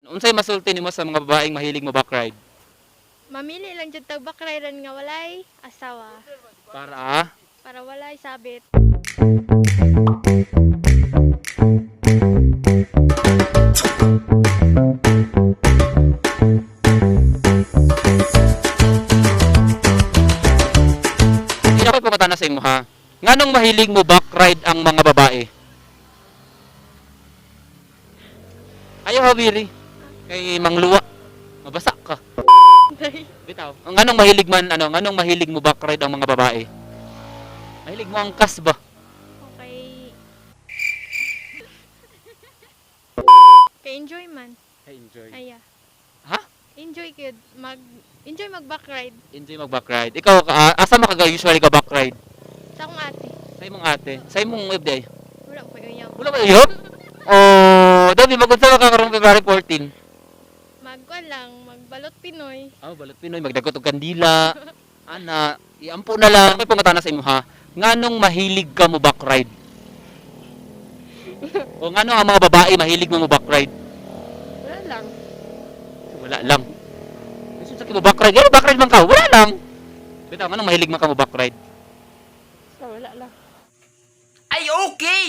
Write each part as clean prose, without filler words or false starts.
Unsay masulti nimo sa mga babaeng mahilig mo backride? Mamili lang jud tag bakrayran nga walay asawa. Para ah, Para walay sabit. Hindi ako pangutana sa imo ha. Nganong mahilig mo backride ang mga babae? Ayaw ha, Willie. Kay mangluwa. Mabasa ka. Bitaw. Ang nganong mahilig man ano, nganong mahilig mo backride ang mga babae? Mahilig mo angkas ba? Okay. Kay enjoy man. Enjoy. Aya. Ha? Enjoy kid mag enjoy mag backride Enjoy mag backride. Ikaw ka, asa mo ka usually ka backride? sa akong ate. Sa imong ate, sa imong FDI. Wala ko uyab. Wala ba uyab? Oh, dabi magunsa ka karong February 14. Magkuan lang, magbalot Pinoy. Oh, balot Pinoy, magdagot og kandila. Ana, iampo na lang. May pangatana sa imo ha. Nganong mahilig ka mo backride? O ngano ang mga babae mahilig mo backride? Wala lang. Wala lang. Gusto sa mo backride. Ano backride man ka? Wala lang. Bitaw, nganong mahilig man ka mo backride? Sa wala lang. Ay, okay!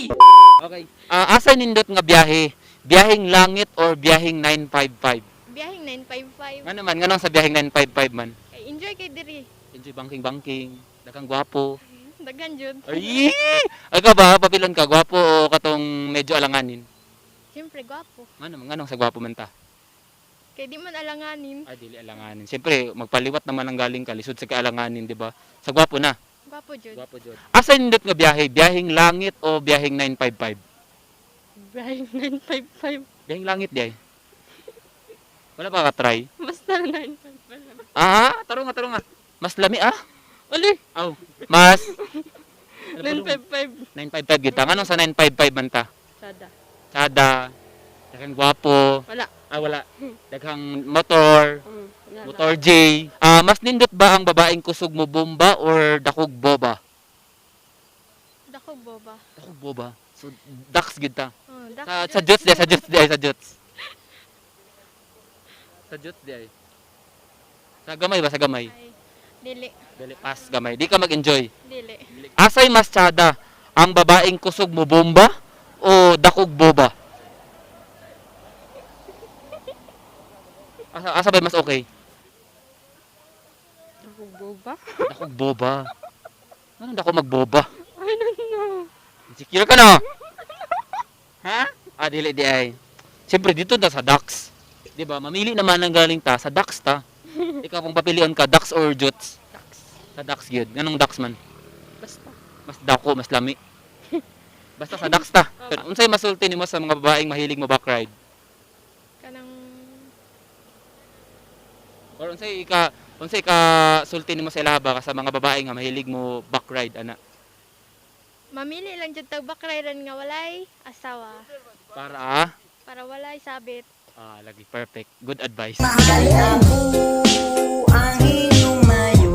Okay. Ah, asa nindot nga biyahe? Biyaheng langit or biyaheng 955? Biyaheng 955. Ngano man, nganong sa biyaheng 955 man? Kay enjoy kay diri. Enjoy banking banking, daghang gwapo. Daghan jud. Ay! Ay ka ba, papilon ka, gwapo o katong medyo alanganin? Siyempre gwapo. Ngano, nganong sa gwapo man ta? Kay di man alanganin. Ay, dili alanganin. Siyempre, magpaliwat naman ang galing ka, lisod sa kaalanganin, di ba? Sa gwapo na. Gwapo jud. Gwapo jud. Asa nindot nga biyahe? Biyaheng langit o biyaheng 955? Biyaheng 955. Biyaheng langit di ay. Wala pa ka-try? Basta 955 lang. Ah, tarong nga, tarong nga. Mas lami ah. Uli, Aw, mas 955. 955 kita. Nganong sa 955 man ta? Sada. Sada, daghang gwapo. Wala. Ah, wala. Daghang motor, Wala. motor J. Ah, mas nindot ba ang babaeng kusog mo bomba or dakog boba? Dako boba. Dakog boba. So, daks gid ta. Oh, dako. Sa juts di, sa juts di, ay, sa juts. Sa juts di ay. Sa gamay ba, sa gamay? Ay, dili, Dili, pass gamay. Di ka mag-enjoy. dili. Asay mas tsada, ang babaeng kusog mo bomba o dakog boba? Asa ba mas okay? Dako boba? Dakog boba. Ano dako magboba? I don't know. Insecure ka na? Ha? Ah, dili di ay. Siyempre dito na sa ducks. 'Di ba? Mamili naman ang galing ta sa ducks ta. Ikaw kung papilion ka ducks or jutes? Ducks. Sa ducks gyud. Nganong ducks man? Basta. Mas dako, mas lami. Basta sa ducks ta. Unsay masulti nimo sa mga babaeng mahilig mo backride? Kanang Or unsay ka sulti nimo sa ilaha ba ka sa mga babae nga mahilig mo backride ana? Mamili lang jud tag bakrayran nga walay asawa. Para ah, Para walay sabit. ah lagi perfect. Good advice. Mahal ako ang inyong mayo.